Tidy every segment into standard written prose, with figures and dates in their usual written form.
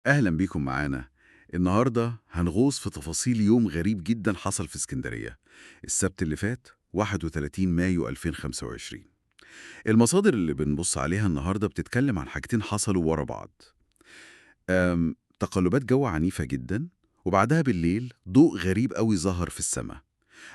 أهلا بيكم معانا. النهاردة هنغوص في تفاصيل يوم غريب جدا حصل في اسكندرية السبت اللي فات، 31 مايو 2025. المصادر اللي بنبص عليها النهاردة بتتكلم عن حاجتين حصلوا ورا بعض. تقلبات جو عنيفة جدا، وبعدها بالليل ضوء غريب قوي ظهر في السماء.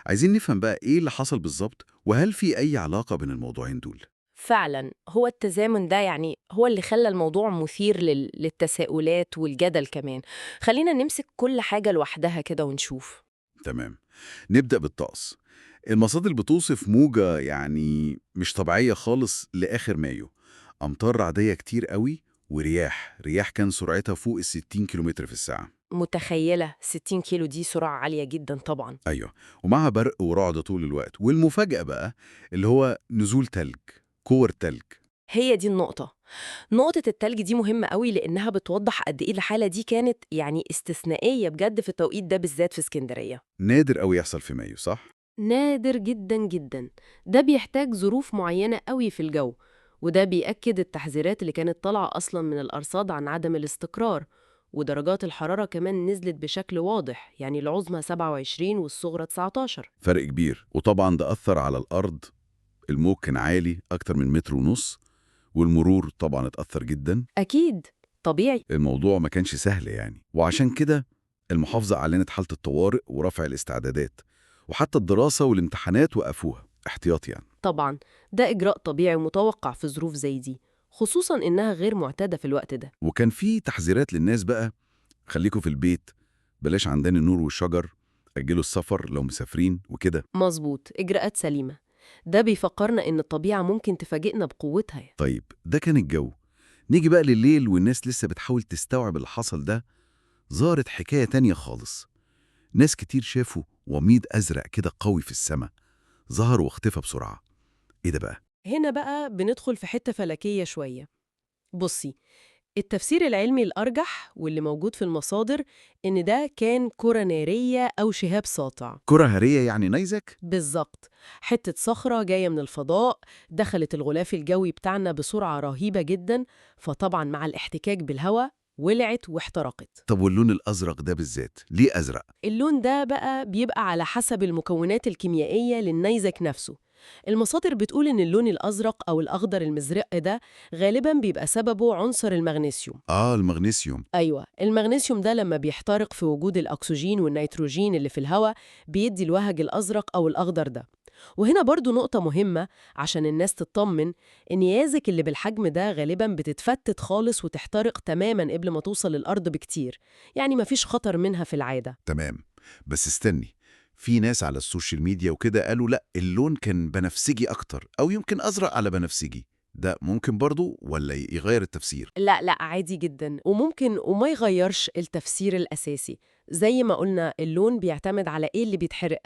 عايزين نفهم بقى إيه اللي حصل بالظبط، وهل في أي علاقة بين الموضوعين دول؟ فعلا هو التزامن ده يعني هو اللي خلى الموضوع مثير للتساؤلات والجدل كمان. خلينا نمسك كل حاجة لوحدها كده ونشوف. تمام. نبدأ بالطقس. المصادر بتوصف موجة يعني مش طبيعية خالص لآخر مايو، أمطار رعدية كتير قوي، ورياح كان سرعتها فوق ال 60 كيلومتر في الساعة. متخيلة 60 كيلو دي سرعة عالية جدا طبعا. أيوه، ومعها برق ورعد طول الوقت. والمفاجأة بقى اللي هو نزول تلج، كور تلج. هي دي النقطة. نقطة التلج دي مهمة قوي لأنها بتوضح قد إيه الحالة دي كانت يعني استثنائية بجد في التوقيت ده بالذات في اسكندرية. نادر قوي يحصل في مايو، صح؟ نادر جدا جدا. ده بيحتاج ظروف معينة قوي في الجو، وده بيأكد التحذيرات اللي كانت طالعة أصلا من الأرصاد عن عدم الاستقرار. ودرجات الحرارة كمان نزلت بشكل واضح، يعني العظمى 27 والصغرى 19. فرق كبير، وطبعا ده أثر على الأرض. الموج كان عالي أكتر من 1.5 متر، والمرور طبعا اتأثر جدا. أكيد طبيعي. الموضوع ما كانش سهل يعني، وعشان كده المحافظة أعلنت حالة الطوارئ ورفع الاستعدادات، وحتى الدراسة والامتحانات وقفوها احتياط يعني. طبعا ده إجراء طبيعي ومتوقع في ظروف زي دي، خصوصا إنها غير معتادة في الوقت ده. وكان في تحذيرات للناس بقى، خليكوا في البيت، بلاش عندنا النور والشجر، أجلوا السفر لو مسافرين وكده. مظبوط، إجراءات سليمة. ده بيفكرنا إن الطبيعة ممكن تفاجئنا بقوتها يعني. طيب ده كان الجو. نيجي بقى لليل والناس لسه بتحاول تستوعب اللي حصل ده، ظهرت حكاية تانية خالص. ناس كتير شافوا وميض أزرق كده قوي في السماء، ظهر واختفى بسرعة. إيه ده بقى؟ هنا بقى بندخل في حتة فلكية شوية. بصي، التفسير العلمي الأرجح واللي موجود في المصادر إن ده كان كرة نارية أو شهاب ساطع. كرة هارية يعني نيزك؟ بالظبط، حتة صخرة جاية من الفضاء دخلت الغلاف الجوي بتاعنا بسرعة رهيبة جدا، فطبعا مع الاحتكاك بالهواء ولعت واحترقت. طب واللون الأزرق ده بالذات ليه أزرق؟ اللون ده بقى بيبقى على حسب المكونات الكيميائية للنيزك نفسه. المصادر بتقول إن اللون الأزرق أو الأخضر المزرق ده غالباً بيبقى سببه عنصر المغنيسيوم. آه، المغنيسيوم. أيوة، المغنيسيوم ده لما بيحترق في وجود الأكسجين والنيتروجين اللي في الهواء بيدي الوهج الأزرق أو الأخضر ده. وهنا برضو نقطة مهمة عشان الناس تطمن، النيازك اللي بالحجم ده غالباً بتتفتت خالص وتحترق تماماً قبل ما توصل للأرض بكتير، يعني مفيش خطر منها في العادة. تمام، بس استني، في ناس على السوشيال ميديا وكده قالوا لا، اللون كان بنفسجي أكتر، أو يمكن أزرق على بنفسجي. ده ممكن برضو ولا يغير التفسير؟ لا لا، عادي جدا، وممكن وما يغيرش التفسير الأساسي. زي ما قلنا اللون بيعتمد على إيه اللي بيتحرق.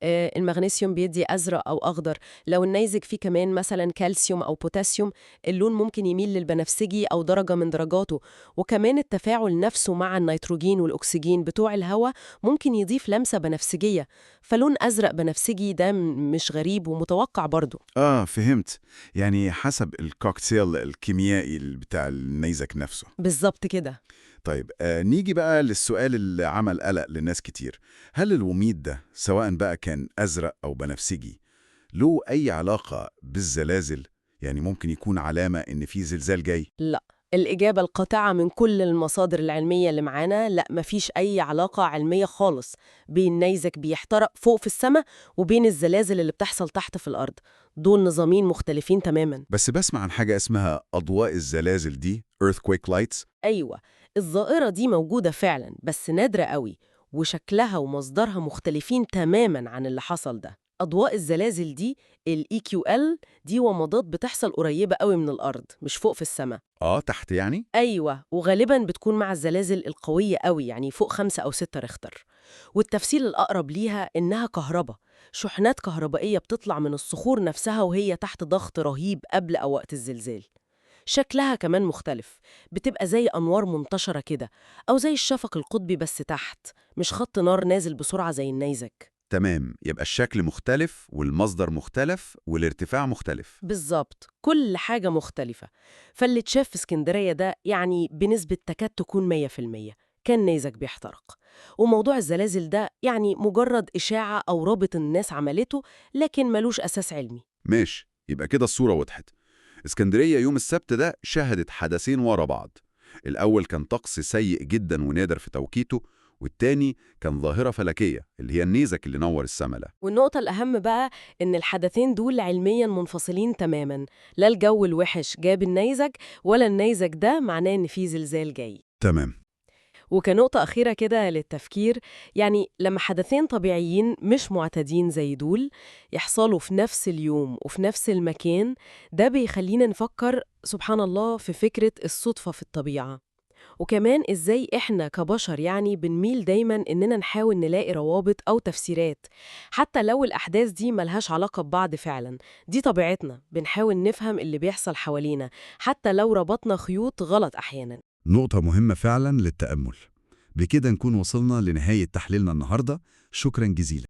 المغنيسيوم بيدي أزرق أو أخضر، لو النيزك فيه كمان مثلا كالسيوم أو بوتاسيوم اللون ممكن يميل للبنفسجي أو درجة من درجاته. وكمان التفاعل نفسه مع النيتروجين والأكسجين بتوع الهواء ممكن يضيف لمسة بنفسجية، فلون أزرق بنفسجي ده مش غريب ومتوقع برضه. آه فهمت، يعني حسب الكوكتيل الكيميائي بتاع النيزك نفسه. بالظبط كده. طيب نيجي بقى للسؤال اللي عمل قلق لناس كتير. هل الوميض ده سواء بقى كان أزرق أو بنفسجي له أي علاقة بالزلازل؟ يعني ممكن يكون علامة إن في زلزال جاي؟ لا، الإجابة القاطعة من كل المصادر العلمية اللي معانا، لا، مفيش أي علاقة علمية خالص بين نيزك بيحترق فوق في السماء وبين الزلازل اللي بتحصل تحت في الأرض. دول نظامين مختلفين تماما. بس بسمع عن حاجة اسمها أضواء الزلازل دي، earthquake lights. أيوة، الظاهرة دي موجودة فعلا بس نادرة قوي، وشكلها ومصدرها مختلفين تماما عن اللي حصل ده. أضواء الزلازل دي ال EQL دي ومضات بتحصل قريبة قوي من الأرض، مش فوق في السماء. آه، تحت يعني؟ أيوة، وغالباً بتكون مع الزلازل القوية قوي، يعني فوق 5 أو 6 ريختر. والتفسير الأقرب ليها إنها كهرباء، شحنات كهربائية بتطلع من الصخور نفسها وهي تحت ضغط رهيب قبل أو وقت الزلزال. شكلها كمان مختلف، بتبقى زي أنوار منتشرة كده، أو زي الشفق القطبي بس تحت، مش خط نار نازل بسرعة زي النيزك. تمام، يبقى الشكل مختلف والمصدر مختلف والارتفاع مختلف. بالظبط، كل حاجة مختلفة. فاللي اتشاف في اسكندرية ده يعني بنسبة تكاد تكون 100% كان نيزك بيحترق. وموضوع الزلازل ده يعني مجرد إشاعة أو رابط الناس عملته، لكن ملوش أساس علمي. ماشي، يبقى كده الصورة وضحت. اسكندرية يوم السبت ده شهدت حدثين ورا بعض. الأول كان طقس سيء جدا ونادر في توقيته، والتاني كان ظاهرة فلكية اللي هي النيزك اللي نور السما ده. والنقطة الأهم بقى إن الحدثين دول علمياً منفصلين تماماً، لا الجو الوحش جاب النيزك ولا النيزك ده معناه إن في زلزال جاي. تمام. وكنقطة أخيرة كده للتفكير، يعني لما حدثين طبيعيين مش معتادين زي دول يحصلوا في نفس اليوم وفي نفس المكان، ده بيخلينا نفكر سبحان الله في فكرة الصدفة في الطبيعة. وكمان إزاي إحنا كبشر يعني بنميل دايماً إننا نحاول نلاقي روابط أو تفسيرات حتى لو الأحداث دي ملهاش علاقة ببعض فعلاً. دي طبيعتنا، بنحاول نفهم اللي بيحصل حوالينا حتى لو ربطنا خيوط غلط أحياناً. نقطة مهمة فعلا للتأمل. بكده نكون وصلنا لنهاية تحليلنا النهاردة. شكرا جزيلا.